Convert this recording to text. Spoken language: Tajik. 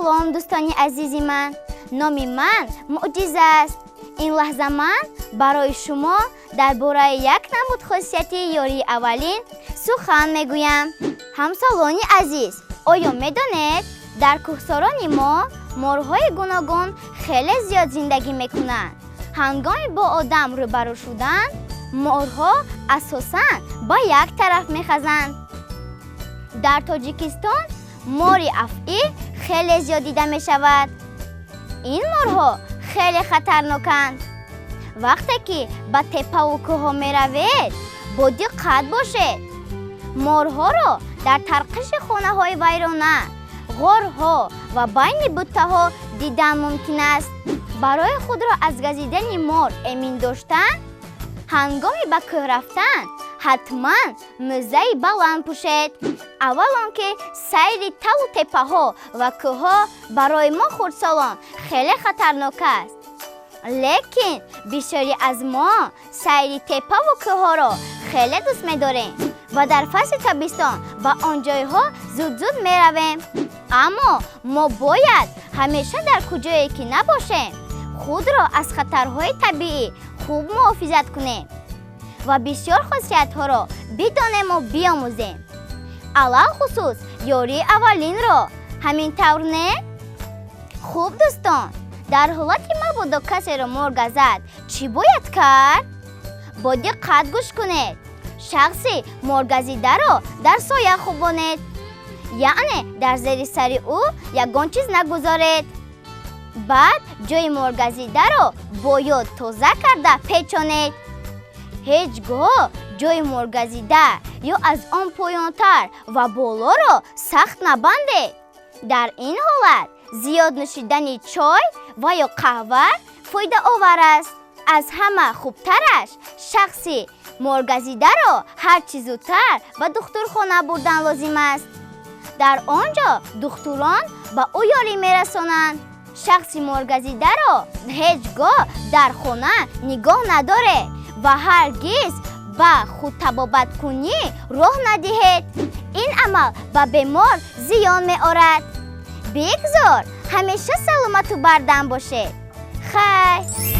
Салом, дӯстони азизи ман. Номи ман Мӯъҷиза аст. Ин лаҳза ман барои шумо дар бораи як намуд хосияти ёрии аввалин сухан мегӯям. Ҳамсолони азиз, оё медонед, дар кӯҳсорони мо морҳои гуногун хеле зиёд зиндагӣ мекунанд? Ҳангоми бо одам рӯбарӯ шудан, морҳо асосан ба як тараф мехазанд. Дар Тоҷикистон мори афъӣ хеле зиёд дида мешавад. Ин морҳо хеле хатарноканд. Вақте ки ба теппаву кӯҳҳо меравед, бо диққат бошед. Морҳоро дар тарқиши хонаҳои вайрона, ғорҳо ва байни буттаҳо дидан мумкин аст. Барои худро аз газидани мор эмин доштан, ҳангоми ба кӯҳ рафтан ҳатман мӯзаи баланд пӯшед. Аввал он ки сайри талу теппаҳо ва кӯҳҳо барои мо, хурдсолон, хеле хатарнок аст, лекин бисёре аз мо сайри теппаву кӯҳҳоро хеле дӯст медорем ва дар фасли тобистон ба он ҷойҳо зуд-зуд меравем. Аммо мо бояд ҳамеша, дар куҷое ки набошем, худро аз хатарҳои табиӣ хуб муҳофизат кунем ва бисёр хосиятҳоро бидонему биомӯзем, алалхусус ёрии аввалинро. Ҳамин тавр, не? Хуб, дӯстон, дар ҳолати мабодо касеро мор газад, чӣ бояд кард? Бо диққат гӯш кунед. Шахси моргазидаро дар соя хобонед, яъне дар зери сари ӯ ягон чиз нагузоред. Баъд ҷои моргазидаро бо йод тоза карда печонед. Ҳеҷ гоҳ ҷои моргазида ё аз он поёнтар ва болоро сахт набандед. Дар ин ҳолат зиёд нӯшидани чой ва ё қаҳва фоидаовар аст. Аз ҳама хубтараш, шахси моргазидаро ҳарчи зудтар ба духтурхона бурдан лозим аст. Дар он ҷо духтурон ба ӯ ёрӣ мерасонанд. Шахси моргазидаро ҳеҷ гоҳ дар хона нигоҳ надоред ва ҳаргиз ба худтабобаткунӣ роҳ надиҳед. Ин амал ба бемор зиён меорад. Бигзор ҳамеша саломату бардам бошед. Хайр.